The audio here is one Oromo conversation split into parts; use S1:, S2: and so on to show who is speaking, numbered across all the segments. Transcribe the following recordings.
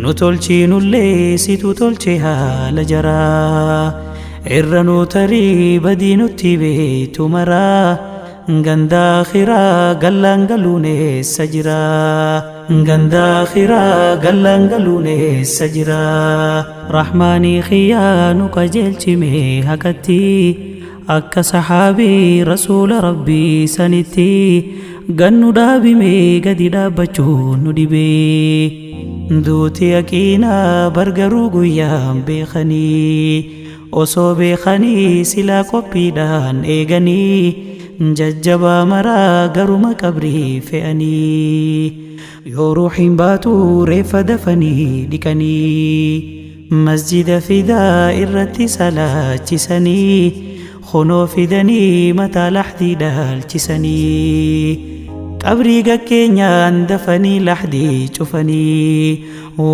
S1: Nu tolchiinullee situ tolche haala jaraa. Irra nu tarii badii nutti beeytu maraa. Ganda akhiraa gallaan galuun eessa jira? Ganda akhiraa gallaan galuun eessa jira? Rahmaanii kiyyaa nu qajeelchime haqatti. Akka sahaabii rasuula rabbii sanitti gannu dhaabime gadi dhaabbachuun nu dhibee. Duuti yaqiinaa bargaruu guyyaan beekanii osoo beekanii silaa qophiidhaan eeganii jajjabaa maraa garuma qabrii fe'anii yoo ruuxiin baatu reeffa dafanii dhiqanii masjida fidaa irratti salaachisanii kunoo fidanii mataa lahdii dhaalchisanii qabrii gakkeenyaan dafanii lahdii cufanii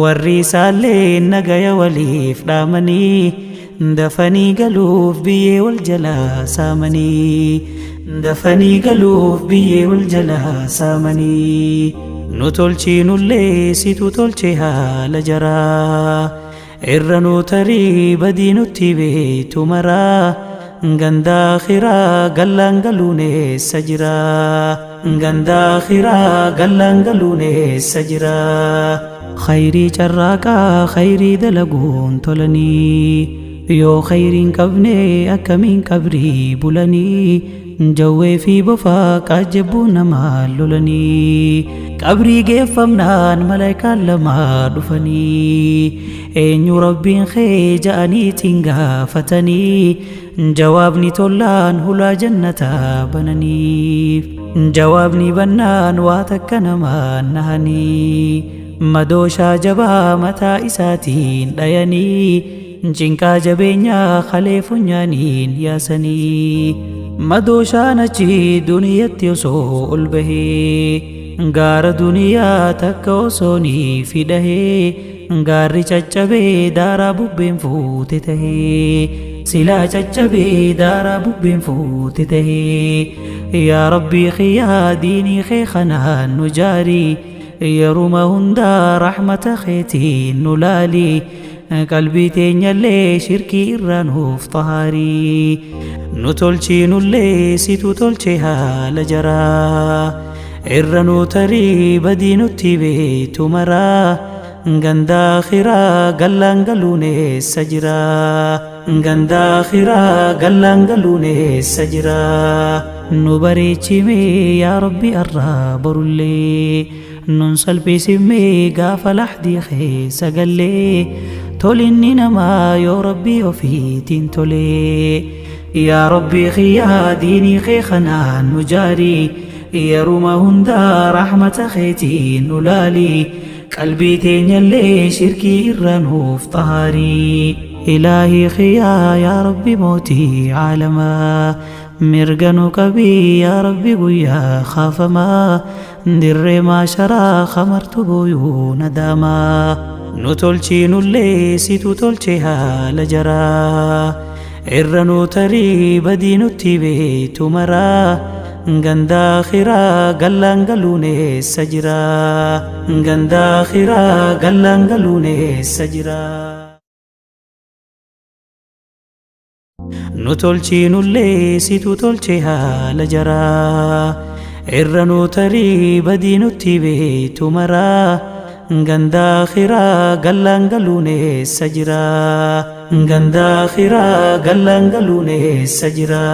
S1: warri isaallee nagaya waliif dhaamanii dafanii galuuf biyyee wal jalaa saamanii dafanii galuuf biyyee wal jalaa saamanii nu tolchiinullee situ tolche haala jaraa irra nu tarii badii nutti beeytu maraa ganda akhiraa gallaan galuun eessa jira? Ganda akhiraa gallaan galuun eessa jira? Khayrii carraaqaa khayrii dalaguun tolanii yoo khayriin qabne akkamiin qabrii bulanii jawwee fi bofaa qaajjabbuu namaa lolanii qabrii geeffamnaan malaayikaan lama dhufanii eenyu rabbiin kee ja'aniitiin gaafatanii jawaabni tollaan hulaa jannataa bananiif jawaabni bannaan waa takka namaan nahanii madooshaa jabaa mataa isaatiin dhayanii cinqaa jabeenyaa kalee funyaaniin yaasanii madooshaan achi duniyatti osoo ol bahee gaara duniyaa takka osoo ni fidahee gaarri caccabee daaraa bubbeen fuute tahee silaa caccabee daaraa bubbeen fuute tahee yaa rabbii kiyyaa diinii kee kanaan nu jaarii yeruma hundaa rahmata keetiin nu laalii qalbii teenyallee shirkii irraa nuuf xahaarii nu tolchiinullee situ tolche haala jaraa irra nu tarii badii nutti beeytu maraa ganda akhiraa gallaan galuun eessa jira? Ganda akhiraa gallaan galuun eessa jira? Nu bareechime yaa rabbi arraa borullee nun salphisime gaafa lahdii keessa gallee tolinni namaa yoo rabbii ofiitiin tolee yaa rabbii kiyyaa diinii kee kanaan nu jaarii yeruma hundaa rahmata keetiin nu laalii qalbii teenyallee shirkii irraa nuuf xahaarii ilaahii kiyyaa yaa rabbi mootii caalamaa mirga nu qabii yaa rabbi guyyaa kaafamaa dirree maasharaa kamartu booyuu nadaamaa nu tolchiinullee situ tolche haala jaraa irra nu tarii badii nutti beeytu maraa ganda akhiraa gallaan galuun eessa jira? Ganda akhiraa gallaan galuun eessa jira? Nu tolchiinullee situ tolche haala jaraa irra nu tarii badii nutti beeytu maraa ganda akhiraa gallaan galuun eessa jira? Ganda akhiraa gallaan galuun eessa jira?